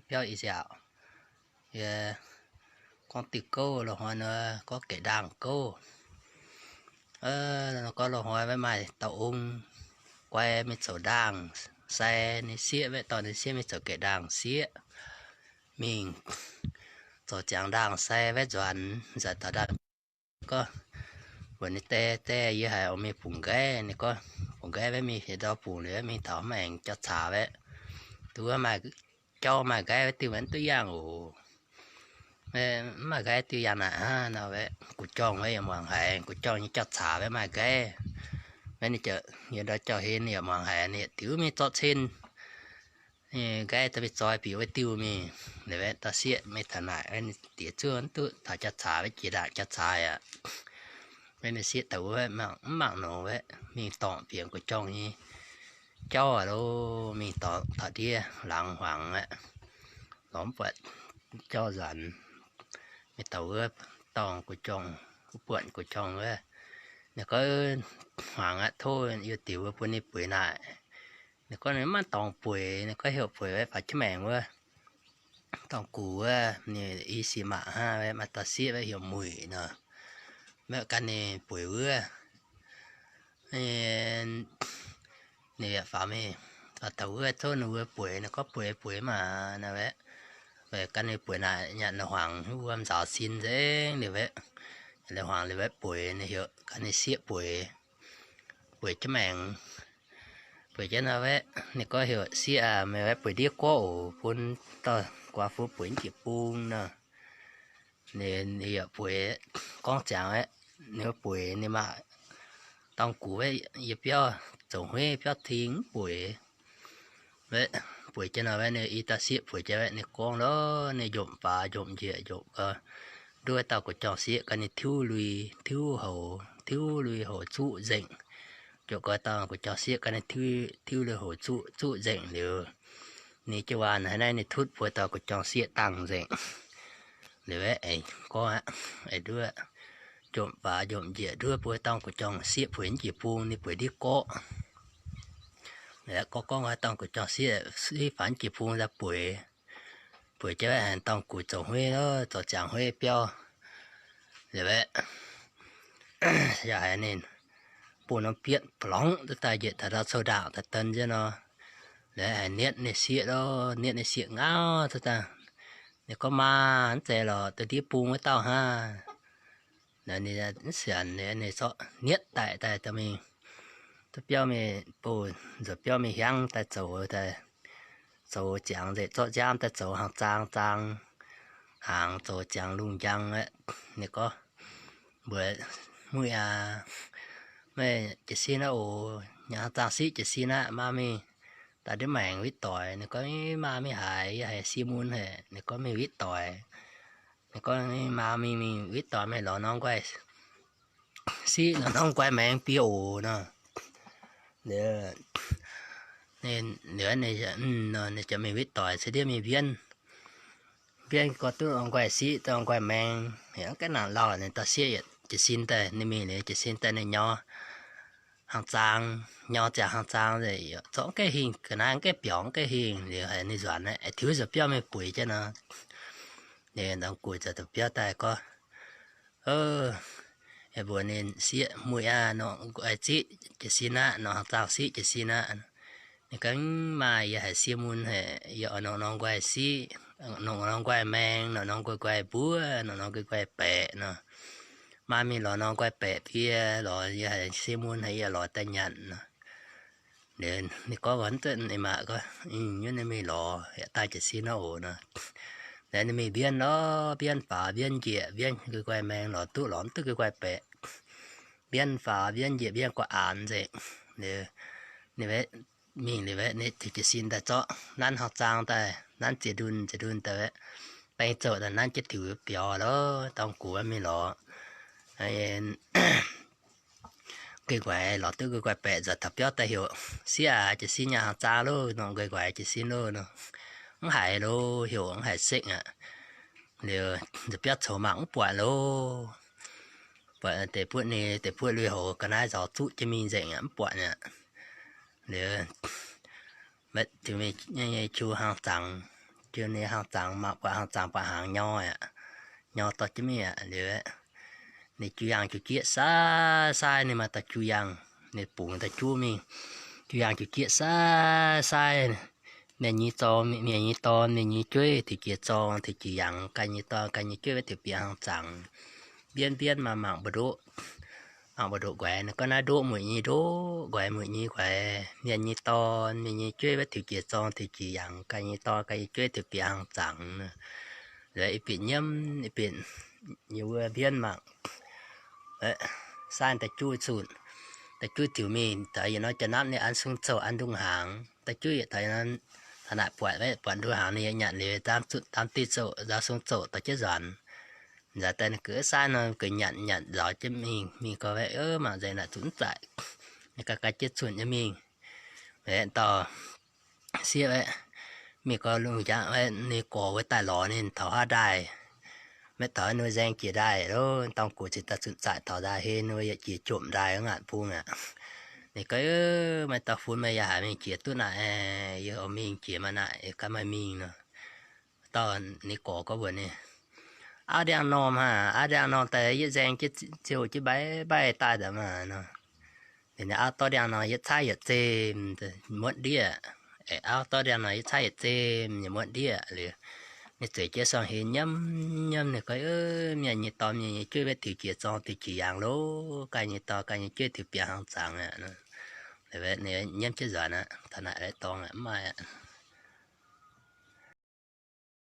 biauv ih nziaauc. Yie gorngv diuh gouv loz-hnoi nor, gorngv gaeqv ndaangh gouv. Gorngv loz-hnoi maiv maaih dauh ong guai mingh zoux ndaangh sai, ninh sieqv maiv dorh ninh sieqv mingh zoux gaeqv ndaangh sieqv. Mingh zoux ziangx ndaangh sai maiv nzuonx, nzuonx taux ndaangh gorngv, mbuox ninh die, die, yie haiz oix mingh bungx nqaiv. Ninh gorngv, bungx nqaiv maiv mingh, heuc ndau bungx liuz mingh taux mv aengx jauv-caax maiv, duqv maaih jauv maaih nqaiv wuov diuh maiv duqv yangh oc. Mv maaih nqaiv diuh yangh naaic hnangv nor, gu'jong maiv yaac muangx haiz, gu'jong nyei jauv-caax maiv maaih nqaiv. Maiv ninh ziouc yie ndau jauv-hlen ninh yaac muangx haiz, ninh yaac diuv mingh zorqv cin nqaiv daaih mingh zoi bieqc wuov diuh mingh. Liuz maiv dauh sieqv mingh taux naaic, diex zuov mv duqv taux jauv-caax maiv jiex ndaangc jauv-caax aqv. Maiv ninh sieqv daaih wuov mv mangc nor, mingh dorngc bieqc gu'jong nyei jauv aqv lo, mingh dorngc taux ndiev laangz hmuangx aqv, lorz mv buatc jauv nzuonx. Mingh taux wuov dorngc gu'jong, wuov buonc gu'jong wuov, ninh gorngv, hmuangx aqv, tov yie diuc wuov bun ninh bueix naaic. Ninh gorngv ninh mv maaih dorngx bueix, ninh gorngv heuc bueix maiv faaux jienv maengc wuov dorngx gux wuov, ninh i sic maac hnangv, maaih dauh sieqv maiv heuc Muic nor, maiv gan ninh bueix wuov. Ninh yaac faaux mingh, faaux taux wuov tov ninh mbuo bueix, ninh gorngv bueix bueix maah nor, weic gan ninh bueix naaic nyanc la'hmuangx wuom nzaaux sin nzengc liuz, la'hmuangx liuz maiv bueix, ninh heuc gan ninh sieqv bueix, bueix jienv maengc. Bueix jienv nor maiv, ninh gorngv heuc sieqv aac, meih maiv bueix ndiev gorqv oc, bun dauh guaax fu bueix jiex bung nor. Ninh yaac bueix, gorngv ziangx aeqv, ninh bueix ninh maac dorngx gux maiv yie biauv zoux hueiv biauv ting mv bueix. Bueix jienv nor maiv, ninh i dauh sieqv bueix jienv maiv, ninh gorngv lorqc, ninh njopc faaux njopc njiec njopc gau, nduov dauh gu'jong sieqv gan ninh tiuv lui tiuv houx, tiuv lui houx zuqv nzengc. Njopc gau dauh gu'jong sieqv gan ninh tiuv lui houx zuqv zuqv nzengc liuz, ninh jiu-waanc haaix naaiv ninh tutv buo dauh gu'jong sieqv dangh nzengc. Liuz aeqv, gorngv aqv, aeqv, nduov, njopc faaux njopc njiec nduov buo dauh gu'jong sieqv bueix jiex bung, ninh bueix ndiev gorqv. Gorngv gorngv haaix dauh gu'jong sieqv siev faaux jiex bung daaih bueix, bueix jienv haaix dorngx gux zoux hueiv, zoux ziangx hueiv biauv. Liuz aeqv, yaac haiz ninh bun norm bietv lorngx duqv daaih njiec taux ndau cou ndaangc daaih den jienv nor, liuz haiz nietv ninh sieqv lorqc, nietv ninh sieqv ngauv duqv daaih. Ninh gorngv, Maa, mv zeiz lorqc, deix ndiev bung wuov dauh hnangv. Ninh mv sienx, ninh zorqv nietv daic daaih dorh mingh, zorqv biauv mingh bouh, nzuonx biauv mingh hiaangv daaih zoux, zoux ziangx nzengc, zorqv nziaamv daaih zoux hnaangx zaang zaang hnaangx, zoux ziangx lungh njang aqv. Ninh gorngv, Mbuox muic aac, meih jiez sin aqv oc. Nyanc hnaangx zaang siqv jiez sin aqv. Maa mingh daaih ndiev maengx witv doic. Ninh gorngv, Maa mingh haaix? Yie haiz sie mun haic. Ninh gorngv, Mingh witv doic. Ninh gorngv, Maa mingh, mingh witv doic, meih lorz norm nquaih siqv, lorz norm nquaih maengx bun yie oc nor. Liuz, ninh, ninh, ninh ziouc mingh witv doic, ceix ndiev mingh mbienv. Mbienv gorngv duqv norm nquaih siqv, duqv norm nquaih maengx, heuc mv gaengh nangc lauh, ninh dauh sieqv yietc jiez sin daaih, ninh mingh liuz jiez sin daaih ninh nyorx hnaangx zaang, nyorx ziangx hnaangx zaang, zorqv mv gaengh hingh, ga'naaiv mv gaengh biaux, mv gaengh hingh, liuz haiz ninh nzuonx aqv, tiux nzuonx biauv mingh bueix jienv nor. Ninh dongh guix nzuonx biauv daaih gorngv, Mbuox ninh sieqv, Muic aac, norqc nquaih siqv jiez sin aqv, norqc hnaangx zaang siqv jiez sin aqv. Ninh gorngv, Maa, yie haiz sie mun haic, yie oix norqc norm nquaih siqv, norqc norm nquaih maengx, norqc norm nquaih nquaih mbuov, norqc norm nquaih nquaih baeqc nor. Maa mingh lorz norm nquaih baeqc bun yie, lorz, yie haiz sie mun haic, yie lorz daaih nyanc nor. Ninh gorngv, Aa, ninh mv duqv, ninh maa gorngv, Ih, nyunv ninh mingh lorz, yaac daaih jiez sin nor oc nor. Ninh mingh mbienv lorz, mbienv faaux, mbienv njiec, mbienv nquaih nquaih maengx, lorz duqv, lorz mv duqv nquaih nquaih baeqc. Mbienv faaux, mbienv njiec, mbienv gu'nguaaic nzengc. Ninh mingh liuz, ninh ziouc jiez sin daaih zorqv nanv hnaangx zaang daaih, nanv ziex ndun ziex ndun daaih, baeng zouc daaih nanv jienv tiux biaux lorz, dongh gux mingh lorz. Guaih nquaih, lorz duqv guaih nquaih baeqc nzuonx taux biauv daaih heuc, Sieqv aac, jiez sin nyanc hnaangx zaang loh, norqc guaih nquaih jiez sin loh nor. Mv haiz loh, heuc mv haiz sekv aqv. Liuz nzuonx biauv coux mangc mv buatc loh. Buatc deix buotv, ninh deix buotv lui-houx ga'naaiv nzauz zuqv jienv mingh nzengc aqv, mv buatc aqv. Liuz, mv, nyei qu hnaangx zaang, liuz ninh hnaangx zaangc, mangc buatc hnaangx zaangc buatc hnaangx nyor aqv. Nyor dorh jienv mingh aqv. Liuz ninh jiu-yaangh jiu-jieqv sai sai, ninh maaih dauh jiu-yaangh, ninh bungx dauh juv mingh. Jiu-yaangh jiu-jieqv sai sai, mienh nyei dorn, mienh nyei dorn, mienh nyei jueiv tiux jiex zorng tiux jiex yangh, ganh nyei dorn ganh nyei jueiv wuov tiux bieqc hnaangx zaangc. Mbienv mbienv maaih mangc mbu'ndoqv, mangc mbu'ndoqv nquaix, ninh gorngv naaiv ndoqv mueic nyei ndoqv, nquaix mueic nyei nquaix, mienh nyei dorn, mienh nyei jueiv wuov tiux jiex zorng tiux jiex yangh, ganh nyei dorn ganh nyei jueiv tiux bieqc hnaangx zaangc. Ih bieqc nyiemv, ih bieqc yie mbuo mbienv mangc, sai da'juv cunc, da'juv ziux mingh taux yietc norm jaa-napv ninh an sung zouh an ndung hnaangx. Da'juv yietc taux taux naaic buatc, buatc ndung hnaangx ninh yaac nyanc liuz, daan diuh zouh nzaaux sung zouh dorh jienv nzuonx. Nzuonx daaih ninh gux sai nor gux nyanc nyanc nzaaux jienv mingh, mingh gorx mangc nzengc naaic zuqc mv zaqc, ninh ganh ganh jienv cunc nyei mingh. Aeqv, dorh sieqv aeqv, mingh gorx lungh jangv aeqv, ninh gorx wuov daaih lorz ninh taux haav ndaaih, maiv taux ninh nzaeng jiex ndaaih loh, dorng gux cingx daaih zuqc zaqc taux ndaaih hei, ninh yietc jiex jomc ndaaih ngaanc bung aqv. Ninh gorngv, Maiv dauh fun, meih yaac haiz mingh jiex duqv naaic, yie oix mingh jiex maaih naaic, ganh maaih mingh nor. Dorh ninh gorx gorngv mbuox ninh, Auv ndiangx-normh aac, auv ndiangx-normh daaih yietv nzaeng jienv ziouh jienv mbaih mbaih daaih daaih maah nor. Ninh auv dorh ndiangx-normh yietv caaiv yietc zemh muotv ndiev. Auv dorh ndiangx-normh yietv caaiv yietc zemh nyei muotv ndiev liuz, ninh zueiz jienv sorng-heix nyiemv nyiemv, ninh gorngv, Mienh nyei dorn mienh nyei jueiv wuov tiux jiex zorng tiux jiex yaangh loh, ganh nyei dorn ganh nyei jueiv tiux bieqc hnaangx zaangc aqv. Ninh nyiemv jienv nzuonx aqv, taux naaic dorngx aqv, mv maaih aqv.